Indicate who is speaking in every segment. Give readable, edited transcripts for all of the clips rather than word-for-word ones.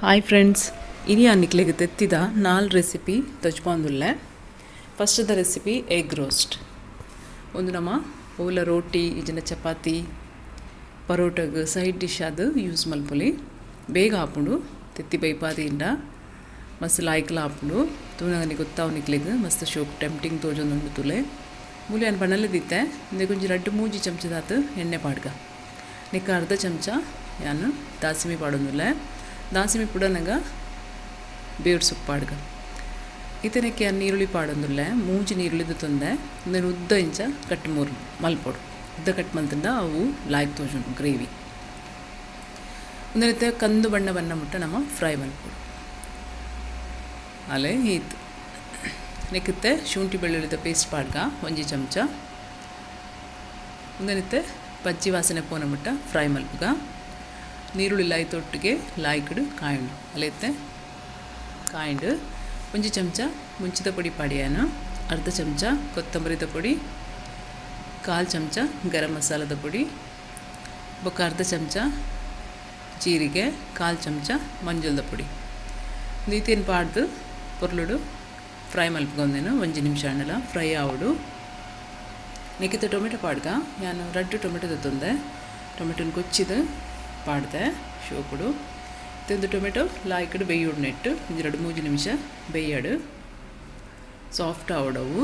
Speaker 1: Hi friends, ಇನಿ ನಿಕ್ಲೆಗ್ ತೆತ್ತಿದ ನಾಲ್ ರೆಸಿಪಿ ತೊಜ್ಪಾಂದುಲ್ಲೆ. First the recipe egg roast. ಒಂದು ನಮ್ಮ ಓಲ ರೋಟಿ ಇಜ್ಜಿಂಡ ಚಪಾತಿ ಪರೋಟಗ್ ಸೈಡ್ ಡಿಶ್ ಆದ್ ಯೂಸ್ ಮಲ್ಪೊಲಿ. ಬೇಗ ಆಪುಂಡು, ತೆತ್ತಿ ಬೈಪಾದಿಂಡ ಮಸ್ತ್ ಲಾಯ್ಕ್ಲ ಆಪುಂಡು. ತೂನಗನೆ ಗೊತ್ತಾವು ನಿಕ್ಲೆಗ್ ಮಸ್ತ್ ಶೋಕ್ ಟೆಂಪ್ಟಿಂಗ್ ತೋಜೊಂದುಂಡು ತೂಲೆ. ಮೂಲು ಯಾನ್ ಬಣಲೆ ದಿತ್ತೆ. ಇಂದೆಕ್ ಒಂಜಿ ರಡ್ಡ್ ಮೂಜಿ ಚಮಚದಾತ್ ಎಣ್ಣೆ ಪಾಡ್ಗ. ನೆಕ್ ಅರ್ಧ ಚಮಚ ಯಾನ್ ದಾಸಿಮಿ ಪಾಡೊಂದುಲ್ಲೆ. ದಾಸಿಮಿ ಪುಡನಗ ಬೇರ್ ಸೊಪ್ಪು ಪಾಡ್ಗ. ಇತ್ತನೆಕ್ಕೆ ಯಾನ್ ನೀರುಳ್ಳಿ ಪಾಡೊಂದುಲ್ಲೆ. ಮೂಜಿ ನೀರುಳ್ಳಿ ತೊಂದೆ. ಉಂದೆನ್ ಉದ್ದ ಇಂಚ ಕಟ್ ಮೂರು ಮಲ್ಪೊಡು. ಉದ್ದ ಕಟ್ ಮಲ್ತಂಡ ಅವು ಲಾಯ್ಕ್ ತೋಜುಂಡು ಗ್ರೇವಿ. ಉಂದೆನ್ ಕಂದು ಬಣ್ಣ ಬಣ್ಣ ಮುಟ್ಟ ನಮ್ಮ ಫ್ರೈ ಮಲ್ಪೊಡು. ಅಲೆ ಈತ್. ನೆಕ್ಕಿತ್ತೆ ಶುಂಠಿ ಬೆಳ್ಳುಳ್ಳಿದ ಪೇಸ್ಟ್ ಪಾಡ್ಗ ಒಂಜಿ ಚಮಚ. ಉಂದೆನಿತ್ತೆ ಪಚ್ಚಿ ವಾಸನೆ ಪೋನ ಮುಟ್ಟ ಫ್ರೈ ಮಲ್ಪುಗ. ನೀರುಳ್ಳಿ ಲಾಯ್ತೊಟ್ಟಿಗೆ ಲಾಯ್ಕಡು ಕಾಯುಂಡು. ಅಲೆತ್ತೆ ಕಾಯಿಂಡು ಒಂಜಿ ಚಮಚ ಮುಂಚಿದ ಪೊಡಿ ಪಾಡಿಯಾನು, ಅರ್ಧ ಚಮಚ ಕೊತ್ತಂಬರಿದ ಪೊಡಿ, ಕಾಲು ಚಮಚ ಗರಂ ಮಸಾಲದ ಪೊಡಿ, ಬೊಕ್ಕ ಅರ್ಧ ಚಮಚ ಜೀರಿಗೆ, ಕಾಲು ಚಮಚ ಮಂಜಲ್ದ ಪೊಡಿ. ನೀತೇನು ಪಾಡ್ದು ಪೊರ್ಲುಡು ಫ್ರೈ ಮಲ್ಪುಗೊಂದೇನು ಒಂಜಿ ನಿಮಿಷ ಆಂಡಲ ಫ್ರೈ ಆವಡು. ನೆಕ್ಕಿತ ಟೊಮೆಟೊ ಪಾಡ್ಗ. ಯಾನು ರಡ್ಡು ಟೊಮೆಟೊ ತಂದೆ ಟೊಮೆಟೊನ ಕೊಚ್ಚಿದು ಪಾಡ್ದೆ ಶೋಕುಡು. ಇತ್ತೊಂದು ಟೊಮೆಟೊ ಲಾಯ್ಕಡು ಬೇಯುಡು ನೆಟ್ಟು ಒಂಜಿ ರಡ್ಡು ಮೂಜಿ ನಿಮಿಷ ಬೇಯಡು ಸಾಫ್ಟ್ ಆವಡವು.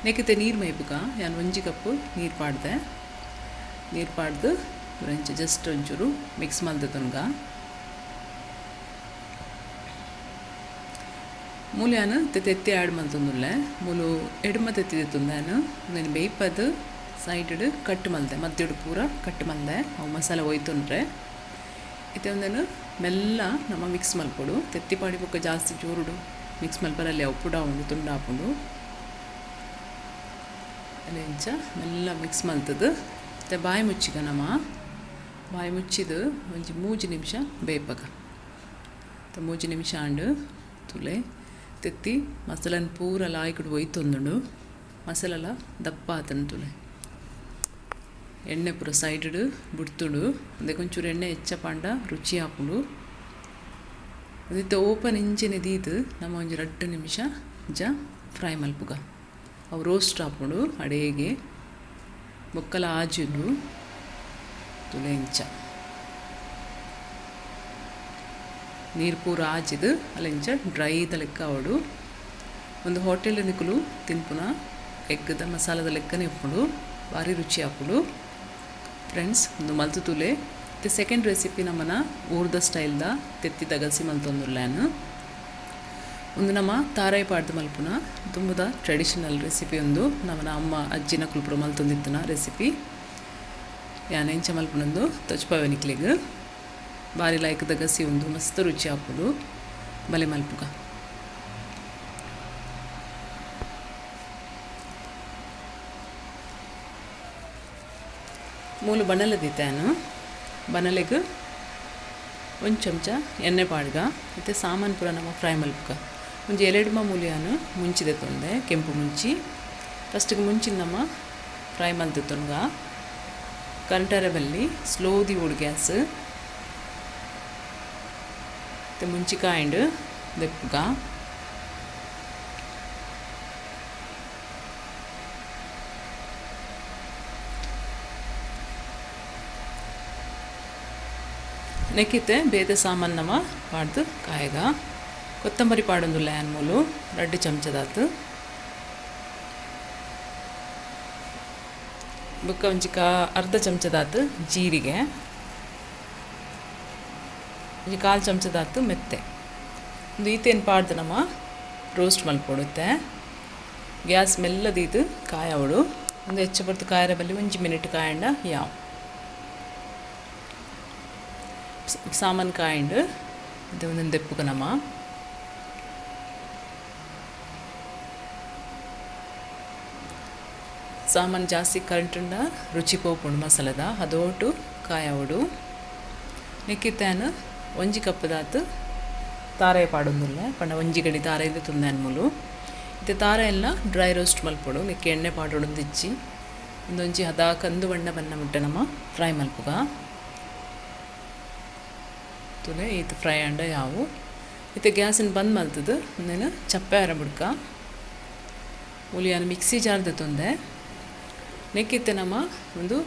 Speaker 1: ನೆಕ್ಕಿತ ನೀರು ಮೈಪುಗ. ಯಾನು ಒಂಜಿ ಕಪ್ಪು ನೀರು ಪಾಡ್ದೆ. ನೀರು ಪಾಡ್ದು ಒಂಚ ಜಸ್ಟ್ ಒಂಚೂರು ಮಿಕ್ಸ್ ಮಲ್ದೆ ತುನ್ಗ. ಮೂಲು ಯಾನು ತೆತ್ತಿ ಆ್ಯಡ್ ಮಲ್ತೊಂದುಲ್ಲೆ. ಮೂಲು ಎಡ್ಮ ತೆತ್ತಿ ದೆತ್ತೊಂದೆ. ಉಂದೆನ್ ಬೇಯ್ಪದ್ ಸೈಡ್ ಕಟ್ ಮಲ್ದೆ, ಮಧ್ಯಡು ಪೂರ ಕಟ್ ಮಲ್ದೆ ಅವು ಮಸಾಲೆ ಒಯ್ತೊಂಡ್ರೆ. ಇತ್ತೆ ಒಂದೆನ್ ಮೆಲ್ಲ ನಮ್ಮ ಮಿಕ್ಸ್ ಮಲ್ಪೊಡು. ತೆತ್ತಿ ಪಾಡಿ ಬೊಕ್ಕ ಜಾಸ್ತಿ ಜೋರುಡು ಮಿಕ್ಸ್ ಮಲ್ಪರಲ್ಲಿ ಅವು ಪುಡ ಉಂಡು ತುಂಡು ಆಪುಂಡು. ಅಲ್ಲೇ ಇಂಚ ಮೆಲ್ಲ ಮಿಕ್ಸ್ ಮಲ್ತದು ಇತ್ತೆ ಬಾಯಿ ಮುಚ್ಚಿಗ. ನಮ್ಮ ಬಾಯಿ ಮುಚ್ಚಿದು ಒಂಜಿ ಮೂಜಿ ನಿಮಿಷ ಬೇಯ್ಪಗ. ಮೂಜಿ ನಿಮಿಷ ಆಂಡು ತುಲೆ. ತೆತ್ತಿ ಮಸಾಲನ್ ಪೂರ ಲಾಯ್ಕುಡು ಒಯ್ತೊಂದುಂಡು. ಮಸಾಲೆಲ ದಪ್ಪ ಆತನ ತುಲೆ. ಎಣ್ಣೆ ಪೂರ ಸೈಡ್ ಬುಡ್ತುಂಡು. ಅದಕ್ಕೆ ಒಂಚೂರು ಎಣ್ಣೆ ಹೆಚ್ಚ ಪಾಂಡ ರುಚಿ ಆಪುಂಡು. ಅದಿತ್ತೆ ಓಪನ್ ಇಂಚಿನ ದೀದು ನಮ್ಮ ಒಂಜಿ ರಡ್ಡು ನಿಮಿಷ ಇಂಚ ಫ್ರೈ ಮಲ್ಪುಗ. ಅವು ರೋಸ್ಟ್ ಆಪುಂಡು ಅಡೇಗೆ ಬೊಕ್ಕಲ ಆಜುಂಡು ತುಲೆ. ಇಂಚ ನೀರು ಪೂರ ಆಜಿದು ಅಲ್ಲ ಇಂಚ ಡ್ರೈ ಲೆಕ್ಕ ಅವಡು. ಒಂದು ಹೋಟೆಲ್ ನಿಕುಲು ತಿನ್ಪುನ ಎಗ್ಗದ ಮಸಾಲದ ಲೆಕ್ಕನೆ ಉಪ್ಪುಂಡು. ಭಾರಿ ರುಚಿ ಆಪುಂಡು ಫ್ರೆಂಡ್ಸ್. ಒಂದು ಮಲ್ತು ತುಲೆ. ಮತ್ತೆ ಸೆಕೆಂಡ್ ರೆಸಿಪಿ ನಮ್ಮನ ಊರ್ದ ಸ್ಟೈಲ್ದ ತೆತ್ತಿದ ಗಸಿ ಮಲ್ತೊಂದುಲ್ಲಾನು. ಒಂದು ನಮ್ಮ ತಾರಾಯಿ ಪಾಡ್ದು ಮಲ್ಪುನ ತುಂಬುದ ಟ್ರೆಡಿಷನಲ್ ರೆಸಿಪಿ. ಒಂದು ನಮ್ಮನ ಅಮ್ಮ ಅಜ್ಜಿನ ಕುಲ್ಪುರ ಮಲ್ತೊಂದಿತ್ತನ ರೆಸಿಪಿ. ಯಾನ್ ಎಂಚ ಮಲ್ಪುನೊಂದು ತೊಚ್ಪಾವೆ ನಿಕ್ಲೆಗ್. ಬಾರಿ ಲಾಯ್ಕದ ಗಸಿ ಉಂದು, ಮಸ್ತ್ ರುಚಿ ಆಪುಂಡು. ಬಲೆ ಮಲ್ಪುಗ. ಮೂಲು ಬಣಲೆ ದಿತ್ತಾನು. ಬಣಲೆಗ್ ಒಂದು ಚಮಚ ಎಣ್ಣೆ ಪಾಡ್ಗ. ಮತ್ತು ಸಾಮಾನು ಪೂರ ನಮ್ಮ ಫ್ರೈ ಮಲ್ಪುಗ. ಒಂಜಿ ಎಲೆಡ್ಮ ಮೂಲಿಯಾನು ಮುಂಚಿ ದೆತ್ತೊಂದೆ, ಕೆಂಪು ಮುಂಚಿ. ಫಸ್ಟಿಗೆ ಮುಂಚಿನ ನಮ್ಮ ಫ್ರೈ ಮಲ್ತೆತ್ತೊನ್ಗ. ಕರೆಂಟರೆ ಬಲ್ಲಿ, ಸ್ಲೋ ದಿವೋಡು ಗ್ಯಾಸ್. ಮತ್ತು ಮುಂಚಿ ಕಾಯಿಂಡು ದೆಪ್ಪುಗ. ನೆಕ್ಕಿತ್ತೆ ಬೇತೆ ಸಾಮಾನು ನಮ್ಮ ಪಾಡ್ದು ಕಾಯಗ. ಕೊತ್ತಂಬರಿ ಪಾಡೊಂದುಲ್ಲ ಯಾನ್ ಮೂಲು ರಡ್ಡು ಚಮಚದಾತು. ಬೊಕ್ಕ ಒಂಜಿ ಕಾ ಅರ್ಧ ಚಮಚದಾತು ಜೀರಿಗೆ, ಒಂಜಿ ಕಾಲು ಚಮಚದಾತು ಮೆತ್ತೆ. ಒಂದು ಈತೇನು ಪಾಡ್ದು ನಮ್ಮ ರೋಸ್ಟ್ ಮಲ್ಪೊಡುತ್ತೆ. ಗ್ಯಾಸ್ ಮೆಲ್ಲ ದೀದು ಕಾಯವಡು. ಒಂದು ಹೆಚ್ಚು ಪೊರ್ತು ಕಾಯರ ಬಲ್ಲಿ, ಒಂಜಿ ಮಿನಿಟ್ ಕಾಯಂಡ ಯಾವ. ಸಾಮಾನು ಕಾಯಿಂಡು ಇದು ಒಂದೊಂದು ದೆಪ್ಪುಗ ನಮ್ಮ. ಸಾಮಾನು ಜಾಸ್ತಿ ಕರೆಂಟುಂಡ ರುಚಿ ಪೋಪುಂಡು ಮಸಾಲೆದ. ಅದೋಟು ಕಾಯವಡು. ನೆಕ್ಕಿತ್ತಾನು ಒಂಜಿ ಕಪ್ಪುದಾತು ತಾರಾಯಿ ಪಾಡೊಂದುಲ್ಲೆ. ಪಂಡ ಒಂಜಿ ಗಡಿ ತಾರಾಯಿ ತುಂದಾನ್ ಮೂಲು. ಇತ್ತೆ ತಾರಾಯಿ ಎಲ್ಲ ಡ್ರೈ ರೋಸ್ಟ್ ಮಲ್ಪೊಡು. ನೆಕ್ಕೆ ಎಣ್ಣೆ ಪಾಡೊಡು ಇಜ್ಜಿ. ಒಂದೊಂಜಿ ಹದ ಕಂದು ಬಣ್ಣ ಬಣ್ಣ ಮುಟ್ಟ ನಮ್ಮ ಫ್ರೈ ಮಲ್ಪುಗ. ತುಲೆ ಈತ್ ಫ್ರೈ ಆಂಡ ಯಾವು. ಇತ್ತೆ ಗ್ಯಾಸನ್ನು ಬಂದ್ ಮಲ್ತದು ಉಂದೆನ್ ಚಪ್ಪೆ ಆರ ಬುಡ್ಕ. ಮೂಲು ಮಿಕ್ಸಿ ಜಾರ್ ದೆತ್ತೊಂದೆ. ನೆಕ್ಕಿತ್ತೆ ನಮ್ಮ ಒಂದು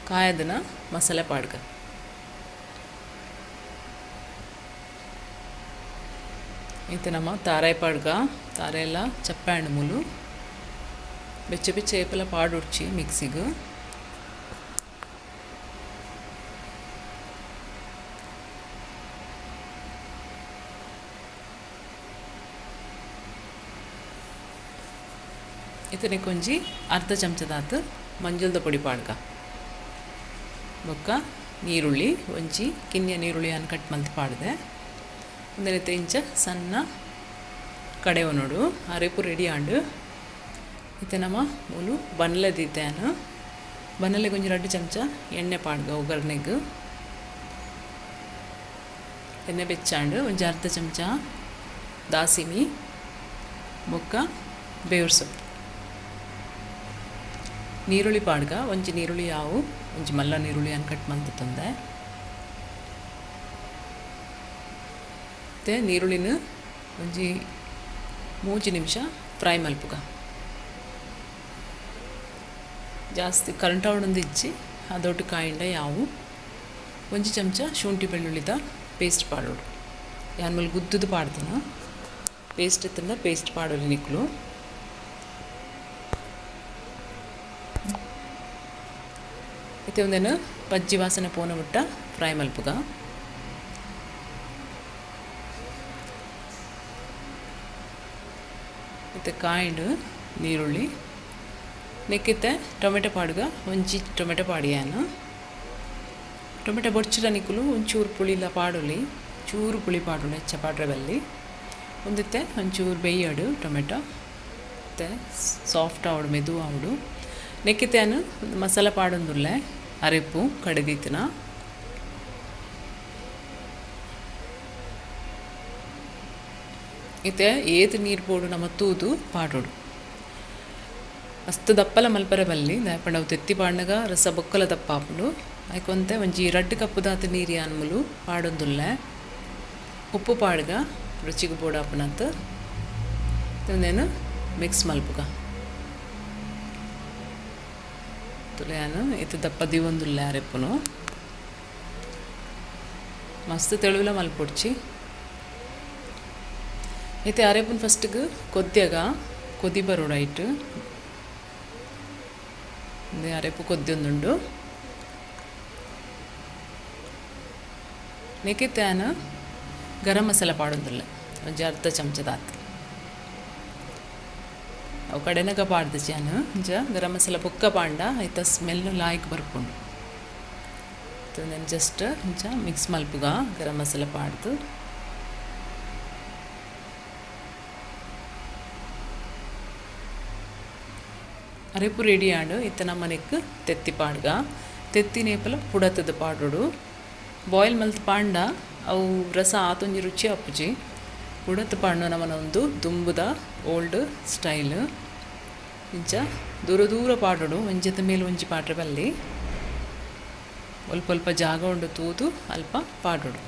Speaker 1: ಕಾಯದನ ಮಸಾಲೆ ಪಾಡ್ಗ. ಇತ್ತೆ ನಮ್ಮ ತಾರಾಯಿ ಪಾಡ್ಗ. ತಾರೆ ಎಲ್ಲ ಚಪ್ಪೆ ಆಂಡ್ ಮೂಲು. ಬೆಚ್ಚ ಬೆಚ್ಚ ಏಪಲ ಪಾಡುಡ್ಚಿ ಮಿಕ್ಸಿಗ್. ಇತ್ತನೆ ಕೊಂಜಿ ಅರ್ಧ ಚಮಚದಾತ್ ಮಂಜಲ್ದ ಪೊಡಿ ಪಾಡ್ಗ. ಬೊಕ್ಕ ನೀರುಳ್ಳಿ ಒಂಜಿ ಕಿನ್ಯ ನೀರುಳ್ಳಿ ಅನ್ನು ಕಟ್ ಮಲ್ತ್ ಪಾಡ್ದೆ. ಒಂದೆನೆ ಇಂಚ ಸಣ್ಣ ಕಡೆವ ನೋಡು. ಅರೆಪು ರೆಡಿ ಆಂಡು. ಇತ್ತೆ ನಮ್ಮ ಮೂಲು ಬನ್ಲೆ ದೀತೆನು. ಬನ್ನಲೆ ಕೊಂಜಿ 2 ಚಮಚ ಎಣ್ಣೆ ಪಾಡ್ಗ ಒಗ್ಗರಣೆಗ್. ಎಣ್ಣೆ ಬೆಚ್ಚಾಂಡು ಒಂಜಿ ಅರ್ಧ ಚಮಚ ದಾಸಿಮಿ ಬೊಕ್ಕ ಬೇವ್ರ ಸೊಪ್ಪು. ನೀರುಳ್ಳಿ ಪಾಡ್ಗ. ಒಂಜಿ ನೀರುಳ್ಳಿ ಯಾವು ಒಂಜಿ ಮಲ್ಲ ನೀರುಳ್ಳಿ ಅನ್ನು ಕಟ್ ಮಲ್ತ್ ತಂದೆ. ಮತ್ತು ನೀರುಳ್ಳಿನ ಒಂಜಿ 3 ನಿಮಿಷ ಫ್ರೈ ಮಲ್ಪುಗ. ಜಾಸ್ತಿ ಕರಂಟ್ ಆವಡೊಂದು ಇಜ್ಜಿ ಅದೊಟ್ಟು ಕಾಯಿಂಡ ಯಾವು. ಒಂಜಿ ಚಮಚ ಶುಂಠಿ ಬೆಳ್ಳುಳ್ಳಿದ ಪೇಸ್ಟ್ ಪಾಡೋಡು. ಯಾನ್ ಮೂಲು ಗುದ್ದುದು ಪಾಡ್ದನ. ಪೇಸ್ಟ್ ಇತ್ತಂಡ ಪೇಸ್ಟ್ ಪಾಡೋಲಿ ನಿಕ್ಲು. ಇತ್ತೆ ಒಂದೇನು ಪಜ್ಜಿ ವಾಸನೆ ಪೋನ ಬಿಟ್ಟ ಫ್ರೈ ಮಲ್ಪುಗ. ಇತ್ತೆ ಕಾಯಿಂಡು ನೀರುಳ್ಳಿ ನೆಕ್ಕಿತ್ತೆ ಟೊಮೆಟೊ ಪಾಡ್ಗ. ಒಂಜಿ ಟೊಮೆಟೊ ಪಾಡಿಯಾನು. ಟೊಮೆಟೊ ಬೊಡ್ಚಿಡ ನಿಕ್ಕುಲು ಒಂಚೂರು ಪುಳಿಲ ಪಾಡೊಲಿ. ಚೂರು ಪುಳಿ ಪಾಡೊಲಿ ಹೆಚ್ಚ ಪಾಡ್ರೆ ಬಲ್ಲಿ. ಒಂದಿತ್ತೆ ಒಂಚೂರು ಬೇಯಾಡು ಟೊಮೆಟೊ. ಮತ್ತು ಸಾಫ್ಟ್ ಆವಡು ಮೆದು ಆವಡು. ನೆಕ್ಕಿತ್ತೆ ಅನು ಮಸಾಲೆ ಪಾಡೊಂದುಲ್ಲೆ ಅರೆಪು ಕಡೆದೀತನ. ಇತ್ತೆ ಏತ್ ನೀರು ಪೋಡು ನಮ್ಮ ತೂದು ಪಾಡೋಡು. ಮಸ್ತ್ ದಪ್ಪಲ ಮಲ್ಪರೆ ಬಲ್ಲಿ. ದಾಯೆಪಂಡ ಅವು ತೆತ್ತಿ ಪಾಡ್ನಗ ರಸ ಬೊಕ್ಕಲ ದಪ್ಪ ಆಪುಂಡು. ಐಕೊಂತೆ ಒಂಜಿ 2 ಕಪ್ಪುದಾತ್ ನೀರು ಯಾನ್ ಮೂಲು ಪಾಡೊಂದುಲ್ಲೆ. ಉಪ್ಪು ಪಾಡ್ಗ ರುಚಿಗೆ ಬೋಡಾಪುನತ್. ಉಂದೆನ್ ಮಿಕ್ಸ್ ಮಲ್ಪುಗ. ತುಲೆ ಯಾನು ಇತ್ತೆ ದಪ್ಪ ದೀವೊಂದುಲ್ಲೆ ಅರೆಪುನು. ಮಸ್ತ್ ತೆಳುವಿಲ ಮಲ್ಪೊಡ್ಚಿ. ಇತ್ತೆ ಅರೆಪುನ್ ಫಸ್ಟ್ಗೆ ಕೊದ್ಯಗ ಕೊದಿ ಬರೋಡು ಐಟ್. ಅರೆಪು ಕೊದ್ಯೊಂದುಂಡು. ನೆಕ್ಕಿತ್ತೆ ಯಾನು ಗರಂ ಮಸಾಲೆ ಪಾಡೊಂದುಲ್ಲೆ ಒಂಜಿ ಅರ್ಧ ಚಮಚದಾತ್. ಅವು ಕಡೆನಗ ಪಾಡ್ದಜಿ ಯಾನು. ಇಂಚ ಗರಂ ಮಸಾಲೆ ಬೊಕ್ಕ ಪಾಂಡ ಐತ ಸ್ಮೆಲ್ ಲಾಯ್ಕ್ ಬರ್ಪುಂಡು. ಉಂದೆನ್ ಜಸ್ಟ್ ಇಂಚ ಮಿಕ್ಸ್ ಮಲ್ಪುಗ ಗರಂ ಮಸಾಲೆ ಪಾಡ್ದು. ಅರೆಪು ರೆಡಿ ಆಂಡು. ಇತ್ತೆ ನಮ್ಮ ನೆಕ್ ತೆತ್ತಿ ಪಾಡ್ಗ. ತೆತ್ತಿ ನೇಪಲ ಪುಡತದ ಪಾಡೋಡು. ಬಾಯ್ಲ್ ಮಲ್ತ್ ಪಾಂಡ ಅವು ರಸ ಆತೊಂಜಿ ರುಚಿ ಆಪುಜಿ. ಪುಡತ್ ಪಾಂಡು ನಮನ ಒಂದು ದುಂಬುದ ಓಲ್ಡ್ ಸ್ಟೈಲ್. ಇಂಚ ದೂರ ದೂರ ಪಾಡೋಡು. ಒಂಜೆತ ಮೇಲೆ ಒಂಜಿ ಪಾಡ್ರೆ ಬಲ್ಲಿ. ಅಲ್ಪ ಅಲ್ಪ ಜಾಗ ಉಂಡು ತೂದು ಅಲ್ಪ ಪಾಡೋಡು.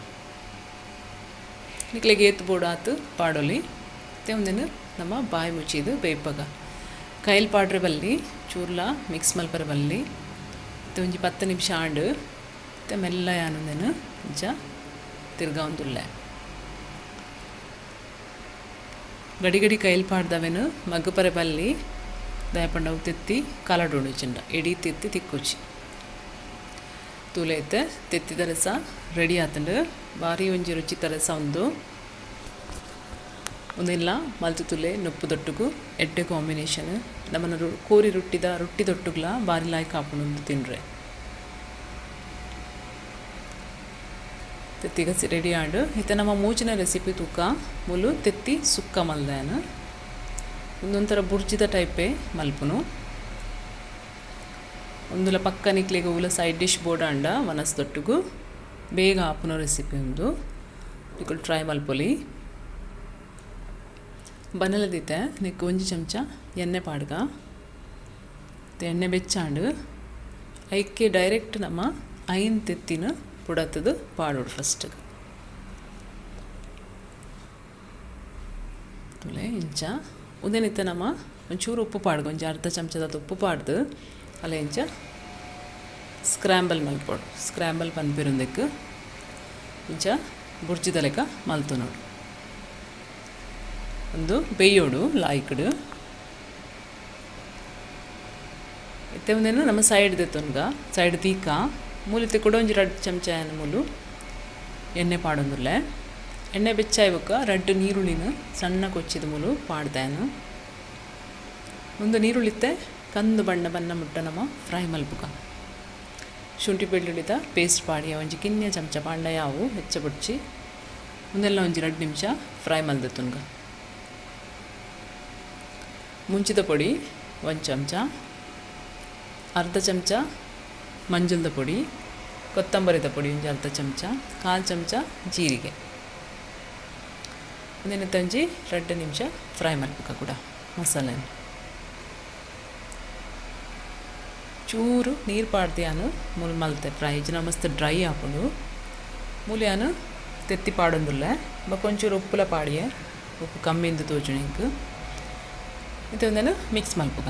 Speaker 1: ನಿಕ್ಲೆಗ್ ಏತ್ ಬೋಡು ಆತ್ ಪಾಡೊಲಿ. ಇತ್ತೆ ಉಂದೆನ್ ನಮ್ಮ ಬಾಯಿ ಮುಚ್ಚಿದು ಬೇಯ್ಪಗ. ಕೈಲ್ ಪಾಡ್ರೆ ಬಲ್ಲಿ ಚೂರ್ಲ ಮಿಕ್ಸ್ ಮಲ್ಪರೆ ಬಲ್ಲಿ. ಇತ್ತೆ ಒಂಜಿ 10 ನಿಮಿಷ ಆಂಡು. ಇತ್ತೆ ಮೆಲ್ಲ ಯಾನ್ ಉಂದೆನ್ ಇಂಚ ತಿರ್ಗಾವೊಂದುಲ್ಲೆ. ಗಡಿ ಗಡಿ ಕೈಲ್ ಪಾಡ್ದವೆನ್ ಮಗ್ಗುಪರೆ ಬಲ್ಲಿ. ದಾಯೆಪಂಡ ಅವು ತೆತ್ತಿ ಕಲಡುಂಡು ಇಜ್ಜಿಂಡ ಇಡೀ ತೆತ್ತಿ ತಿಕ್ಕುಜಿ. ತೂಲೆ ಇತ್ತೆ ತೆತ್ತಿದ ರಸ ರೆಡಿ ಆತುಂಡು. ಬಾರಿ ಒಂಜಿ ರುಚಿತ ರಸ ಉಂದು. ಉಂದೆಲ್ಲ ಮಲ್ತು ತುಲೆ ನುಪ್ಪು ದೊಟ್ಟುಗು ಎಡ್ಡೆ ಕಾಂಬಿನೇಷನ್. ನಮ್ಮನ ಕೋರಿ ರೊಟ್ಟಿದ ರೊಟ್ಟಿ ದೊಟ್ಟುಗ್ಲ ಬಾರಿ ಲಾಯ್ಕ್ ಆಪುಂಡು ಉಂದು ತಿನ್ರೆ. ತೆತ್ತಿ ಗಸಿ ರೆಡಿ ಆಂಡು. ಇತ್ತೆ ನಮ್ಮ ಮೂಜಿನ ರೆಸಿಪಿ ತೂಕ. ಮೂಲು ತೆತ್ತಿ ಸುಕ್ಕ ಮಲ್ದಾನ. ಒಂದೊಂಥರ ಬುರ್ಜಿದ ಟೈಪೇ ಮಲ್ಪುನು. ಒಂದುಲ ಪಕ್ಕ ನಿಕ್ಲೆಗ್ ಉಲ ಸೈಡ್ ಡಿಶ್ ಬೋಡಾಂಡ ವನಸ್ ದೊಟ್ಟುಗು ಬೇಗ ಆಪುನ ರೆಸಿಪಿ ಉಂದು. ನಿಕುಲು ಟ್ರೈ ಮಲ್ಪೊಲಿ. ಬನಲದಿತ್ತೆ ನೆಕ್ ಒಂಜಿ ಚಮಚ ಎಣ್ಣೆ ಪಾಡ್ಗ. ಎಣ್ಣೆ ಬೆಚ್ಚಾಂಡು ಐಕೆ ಡೈರೆಕ್ಟ್ ನಮ್ಮ 5 ತೆತ್ತಿನ ಪುಡತದು ಪಾಡೋಡು ಫಸ್ಟ್. ತೂಲೆ ಇಂಚ ಉಂದೆನಿತ್ತೆ ನಮ ಒಂಚೂರು ಉಪ್ಪು ಪಾಡ್ಗ ಒಂಜಿ ಅರ್ಧ ಚಮಚದ ಉಪ್ಪು ಪಾಡ್ದು ಅಲ್ಲ ಇಂಚ ಸ್ಕ್ರ್ಯಾಂಬಲ್ ಮಲ್ಪೊಡು. ಸ್ಕ್ರ್ಯಾಂಬಲ್ ಪನ್ಪಿರುಂದೆಕ್ ಇಂಚ ಬುರ್ಜಿದ ಲೆಕ್ಕ ಮಲ್ತೊನೊಡು. ಒಂದು ಬೇಯೋಡು ಲಾಯ್ಕಡು. ಇತ್ತೆ ಉಂದೆನ್ ನಮ್ಮ ಸೈಡ್ ದೆತ್ತೊನ್ಗ ಸೈಡ್ ದೀಕ ಮೂಲಿತ್ತೆ ಕೂಡ ಒಂಜಿ ರಡ್ಡ್ ಚಮಚ ಮೂಲು ಎಣ್ಣೆ ಪಾಡೊಂದುಲ್ಲೆ. ಎಣ್ಣೆ ಬೆಚ್ಚಾಯಿ ಬೊಕ್ಕ ರಡ್ಡ್ ನೀರುಳ್ಳಿನ ಸಣ್ಣ ಕೊಚ್ಚಿದ ಮೂಲು ಪಾಡ್ದಾನು. ಒಂದು ನೀರುಳ್ಳಿತ್ತೆ ಕಂದು ಬಣ್ಣ ಬಣ್ಣ ಮುಟ್ಟ ನಮ್ಮ ಫ್ರೈ ಮಲ್ಪುಗ. ಶುಂಠಿ ಬೆಳ್ಳುಳ್ಳಿದ ಪೇಸ್ಟ್ ಪಾಡಿಯ ಒಂಜಿ ಕಿನ್ಯ ಚಮಚ ಪಾಂಡ ಯಾವು ಹೆಚ್ಚ ಬುಡ್ಚಿ ಒಂದೆಲ್ಲ ಒಂಜಿ 2 ನಿಮಿಷ ಫ್ರೈ ಮಲ್ದೆತ್ತುನ್ಗ. ಮುಂಚಿದ ಪೊಡಿ 1 ಚಮಚ, ಅರ್ಧ ಚಮಚ ಮಂಜಲ್ದ ಪೊಡಿ, ಕೊತ್ತಂಬರಿದ ಪೊಡಿ ಒಂಜಿ ಅರ್ಧ ಚಮಚ, 1/4 ಚಮಚ ಜೀರಿಗೆ. ಒಂದಿನ ಒಂಜಿ 2 ನಿಮಿಷ ಫ್ರೈ ಮಲ್ಪುಗ ಕೂಡ ಮಸಾಲೆ. ಚೂರು ನೀರು ಪಾಡ್ದಿಯಾನು ಮೂಲು ಮಲ್ತೆ ಫ್ರೈ ಇಜ್ಜಿನ ಮಸ್ತ್ ಡ್ರೈ ಆಪುಂಡು. ಮೂಲ್ಯಾನು ತೆತ್ತಿ ಪಾಡೊಂದುಲ್ಲೆ ಬೊಕ ಒಂಚೂರು ಉಪ್ಪುಲ ಪಾಡಿಯೆ, ಉಪ್ಪು ಕಮ್ಮಿಂದು ತೋಜುಂಡು ಎಂಕ್. ಇತ್ತೆ ಒಂದೆನ್ ಮಿಕ್ಸ್ ಮಲ್ಪುಗ.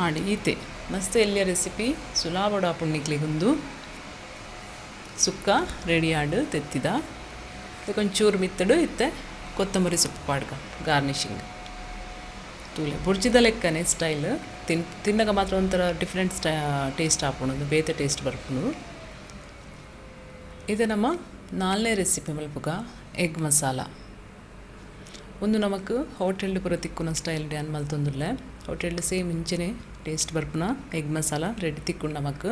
Speaker 1: ಆಂಡ್ ಈತೆ ಮಸ್ತ್ ಎಲ್ಯ ರೆಸಿಪಿ ಸುಲಾಬೊಡು ಆಪುಂಡು ನಿಕ್ಲೆಗ್ ಉಂದು. ಸುಕ್ಕ ರೆಡಿ ಆಂಡ್ ತೆತ್ತಿದ. ಒಂಚೂರು ಮಿತ್ತಡು ಇತ್ತೆ ಕೊತ್ತಂಬರಿ ಸೊಪ್ಪು ಪಾಡ್ಗ ಗಾರ್ನಿಷಿಂಗ್. ತೂಲೆ ಬುರ್ಜಿದ ಲೆಕ್ಕನೆ ಸ್ಟೈಲ್ ತಿನ್ನಗ ಮಾತ್ರ ಒಂಥರ ಡಿಫ್ರೆಂಟ್ ಟೇಸ್ಟ್ ಆಪುಂಡು, ಬೇತೆ ಟೇಸ್ಟ್ ಬರ್ಪುಂಡು. ಇದು ನಮ್ಮ 4ನೇ ರೆಸಿಪಿ ಮಲ್ಪುಗ ಎಗ್ ಮಸಾಲ. ಒಂದು ನಮಕ್ ಹೋಟೆಲ್ ಪೂರ ತಿಕ್ಕುನ ಸ್ಟೈಲ್ ಡ್ಯಾನ್ ಮಲ್ತೊಂದುಲ್ಲೆ. ಹೋಟೆಲ್ ಸೇಮ್ ಇಂಚನೆ ಟೇಸ್ಟ್ ಬರ್ಪುನ ಎಗ್ ಮಸಾಲ ರೆಡಿ ತಿಕ್ಕುಂಡು ನಮಕ್.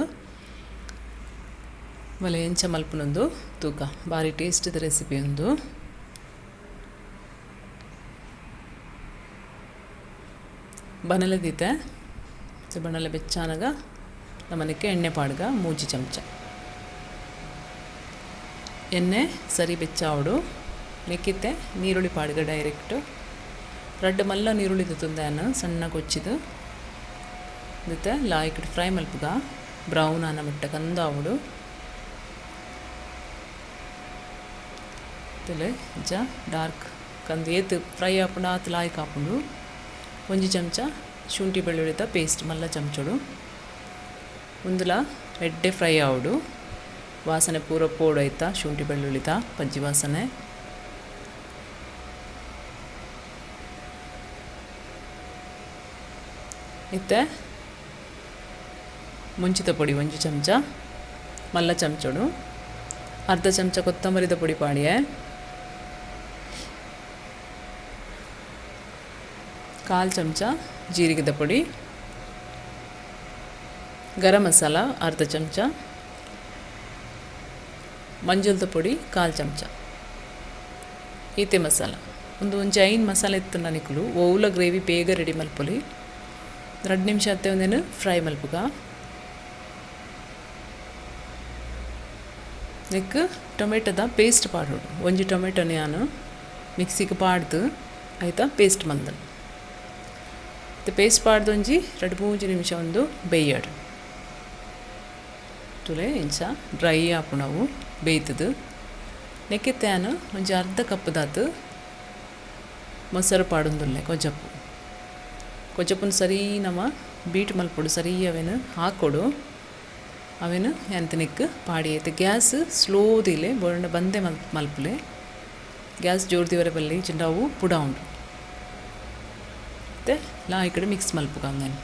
Speaker 1: ಮಲೆ ಎಂಚ ಮಲ್ಪುನೊಂದು ತೂಕ ಬಾರಿ ಟೇಸ್ಟಿದ ರೆಸಿಪಿ ಒಂದು. ಬನಲೆ ದೀತೆ ಬಣಲೆ ಬೆಚ್ಚಾನಗ ನಮ್ಮನೆಗೆ ಎಣ್ಣೆ ಪಾಡ್ಗ 3 ಚಮಚ ಎಣ್ಣೆ ಸರಿ ಬೆಚ್ಚಾವಡು. ನೆಕ್ಕಿತ್ತೆ ನೀರುಳ್ಳಿ ಪಾಡ್ಗ ಡೈರೆಕ್ಟ್ ರಡ್ಡ್ ಮಲ್ಲ ನೀರುಳ್ಳಿ ತುಂದಾನ ಸಣ್ಣ ಕೊಚ್ಚಿದು ದಿತ್ತೆ ಲಾಯ್ಕಡ್ ಫ್ರೈ ಮಲ್ಪುಗ ಬ್ರೌನ್ ಆನ ಮಟ್ಟ ಕಂದಾವಡು. ತಲೆ ಇಂಚ ಡಾರ್ಕ್ ಕಂದು ಏತ್ ಫ್ರೈ ಆಪುಂಡು ಆತ್ ಲಾಯ್ಕ್ ಆಪುಂಡು. ಒಂಜಿ ಚಮಚ ಶುಂಠಿ ಬೆಳ್ಳುಳ್ಳಿದ ಪೇಸ್ಟ್ ಮಲ್ಲ ಚಮಚೋಡು. ಒಂದುಲ ಎಡ್ಡೆ ಫ್ರೈ ಆವಡು ವಾಸನೆ ಪೂರ ಪೋಡು ಆಯ್ತಾ ಶುಂಠಿ ಬೆಳ್ಳುಳ್ಳಿದ ಪಜ್ಜಿ ವಾಸನೆ. ಇತ್ತೆ ಮುಂಚಿತ ಪೊಡಿ 1 ಚಮಚ ಮಲ್ಲ ಚಮಚೋಡು, ಅರ್ಧ ಚಮಚ ಕೊತ್ತಂಬರಿದ ಪೊಡಿ ಪಾಡಿಯೆ, 1/4 ಚಮಚ ಜೀರಿಗೆದ ಪೊಡಿ, ಗರಂ ಮಸಾಲ ಅರ್ಧ ಚಮಚ, ಮಂಜಲ್ದ ಪೊಡಿ 1/4 ಚಮಚ, ಈತೆ ಮಸಾಲ. ಒಂದು ಒಂಜಿ 5 ಮಸಾಲೆ ಇತ್ತು ನಿಕುಲು ಓವುಲ ಗ್ರೇವಿ ಬೇಗ ರೆಡಿ ಮಲ್ಪೊಲಿ. 2 ನಿಮಿಷ ಅತ್ತೆ ಒಂದೇನು ಫ್ರೈ ಮಲ್ಪುಗ. ನೆಕ್ ಟೊಮೆಟೊದ ಪೇಸ್ಟ್ ಪಾಡೋಡು. ಒಂಜಿ ಟೊಮೆಟೊನ ಯಾನು ಮಿಕ್ಸಿಗೆ ಪಾಡ್ದು ಆಯ್ತಾ ಪೇಸ್ಟ್ ಮಲ್ದನು. ಪೇಸ್ಟ್ ಪಾಡ್ದು ಒಂಜಿ 2-3 ನಿಮಿಷ ಒಂದು ಬೇಯಾಡು. ತುಲೆ ಇಂಚ ಡ್ರೈ ಆಪುಂಡು ಬೇಯ್ತದು. ನೆಕ್ಕಿತ್ತೆ ಯಾನು ಒಂಜಿ ಅರ್ಧ ಕಪ್ ದಾತು ಮೊಸರು ಪಾಡೊಂದುಲ್ಲೆ ಕೊಜಪು. ಕೊಜಪುನ ಸರಿ ನಮ್ಮ ಬೀಟ್ ಮಲ್ಪೊಡು ಸರಿ ಅವೇನು ಹಾಕೊಡು ಅವೇನು ಎಂತ ನೆಕ್ ಪಾಡಿ ಐತೆ. ಗ್ಯಾಸ್ ಸ್ಲೋ ದೀಲೆ ಬೋಂಡ ಬಂದೆ ಮಲ್ಪುಲೆ ಗ್ಯಾಸ್ ಜೋರು ದಿವರೆ ಬಲ್ಲಿ ಚಿಂಡ ಅವು ಪುಡ ಉಂಡು. ಮತ್ತು ಲಾಯ್ಕಡೆ ಮಿಕ್ಸ್ ಮಲ್ಪುಗ ನಾನು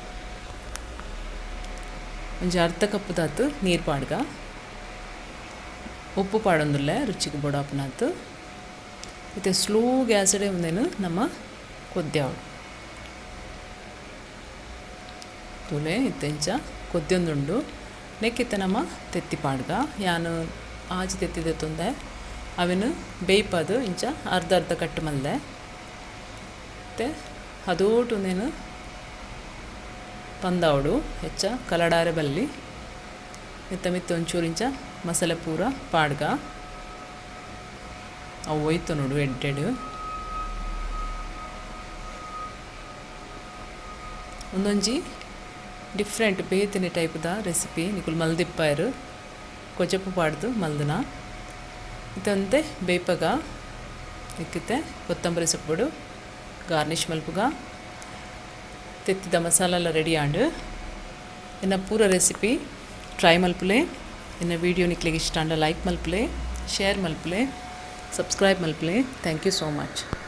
Speaker 1: ಒಂಜಿ ಅರ್ಧ ಕಪ್ ದಾತು ನೀರು ಪಾಡ್ಗ. ಉಪ್ಪು ಪಾಡೊಂದುಲ್ಲೆ ರುಚಿಗೆ ಬೋಡಾಪುನಾತು. ಮತ್ತು ಸ್ಲೋ ಗ್ಯಾಸಡೆ ಒಂದೇನು ನಮ್ಮ ಕೊದ್ಯಾವಡು ತೂಲೆ ಇತ್ತೆಂಚ ಕೊದ್ಯೊಂದುಂಡು. ನೆಕ್ಕಿತ್ತೆ ನಮ್ಮ ತೆತ್ತಿ ಪಾಡ್ಗ. ಯಾನು ಆಜಿ ತೆತ್ತಿದೆ ತೊಂದೆ ಅವೆನು ಬೇಯ್ಪದು ಇಂಚ ಅರ್ಧ ಅರ್ಧ ಕಟ್ ಮಲ್ದೆ. ಮತ್ತು ಅದೋಟು ಪಂದಾವಡು ಹೆಚ್ಚ ಕಲಡಾರೆ ಬಲ್ಲಿ. ಮಿತ್ತ ಮಿತ್ತ ಒಂಚೂರು ಇಂಚ ಮಸಾಲೆ ಪೂರ ಪಾಡ್ಗ. ಅವು ಹೋಯ್ತು ನೋಡು ಎಡ್ಡೆಡು. ಒಂದೊಂಜಿ ಡಿಫ್ರೆಂಟ್ ಬೇತನೆ ಟೈಪ್ದ ರೆಸಿಪಿ ನಿಕುಲು ಮಲ್ದಿಪ್ಪಾಯರು ಕೊಜಪು ಪಾಡ್ದು ಮಲ್ದನ. ಇತ್ತಂತೆ ಬೇಪಗ ಇಕ್ಕಿತ್ತೆ ಕೊತ್ತಂಬರಿ ಸೊಪ್ಪುಡು ಗಾರ್ನಿಷ್ ಮಲ್ಪುಗ. ತೆತ್ತಿದ ಮಸಾಲೆಲ ರೆಡಿ ಆಂಡ್. ಎನ್ನ ಪೂರ ರೆಸಿಪಿ ಟ್ರೈ ಮಲ್ಪುಲೆ. ಎನ್ನ ವೀಡಿಯೋ ನಿಕ್ಲೆಗ್ ಇಷ್ಟ ಆಂಡ ಲೈಕ್ ಮಲ್ಪುಲೆ, ಶೇರ್ ಮಲ್ಪುಲೆ, ಸಬ್ಸ್ಕ್ರೈಬ್ ಮಲ್ಪುಲೆ. Thank you so much.